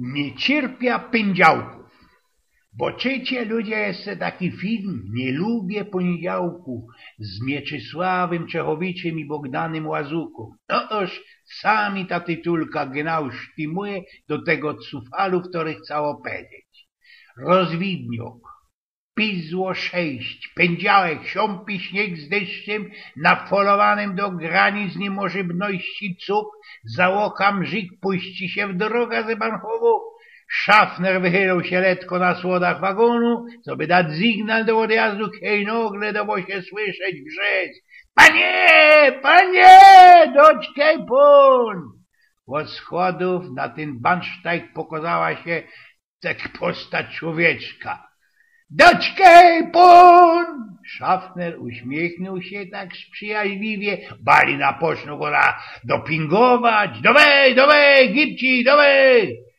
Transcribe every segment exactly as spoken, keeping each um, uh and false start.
Nie cierpia pyndziałków. Bo czycie ludzie jeszcze taki film: „Nie lubię poniedziałku”, z Mieczysławym Czechowiczym i Bogdanym Łazukōm. No toż sami ta tytulka genau sztymuje do tego cufalu, który chciało powiedzieć. Rozwidniok. Pizło sześć. Pyndziałek. Siōmpi śnieg z deszczym, na folowanym do granic niemożebności cup, załoka mrzik, puści sie w droga ze Banchowu. Szafner wychylōł sie letko na słodach wagōnu, coby dać sygnał do ôdjazdu, kej nogle doło sie słyszeć wrzes: „Panie! Panie! Doczkej pōn!” Ôd schodōw na tyn bansztajk pokŏzała sie tak postać człowieczka. „Doczkej pōn!” Szafner uśmiechnōł sie tak sprzyjaźliwie, bali na pocztnōw go dopingować: „Dowej, dowej, gibci, dowej!”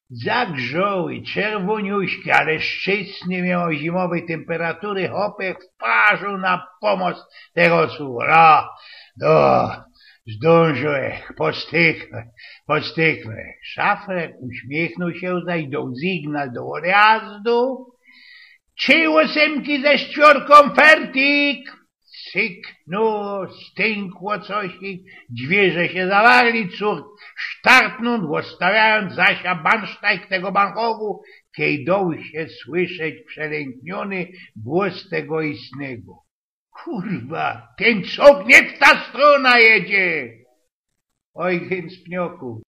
Zagrzoły, czerwōniuśki, ale szczysny mioł zimowyj tymperatury chopek, wparzōł na pōmoc tego słowa. No, no, zdōnżōłech, podstyknōłech, podstyknōłech. Szafner uśmiechnōł sie, zaś dōł sygnał do ôdjazdu. „Trzi ósymki ze sztwiŏrkōm, fertik!” Syknōł, stynkało coś, dźwiyrze sie zawarli, curt sztartnōł, ôstawiajōnc za sie bansztajk tego Banchowu, kej dōł sie słyszeć przelękniōny głos tego istnego: „Kurwa, tyn cok niy w ta strōna jedzie!” Ojgyn z Pniokōw.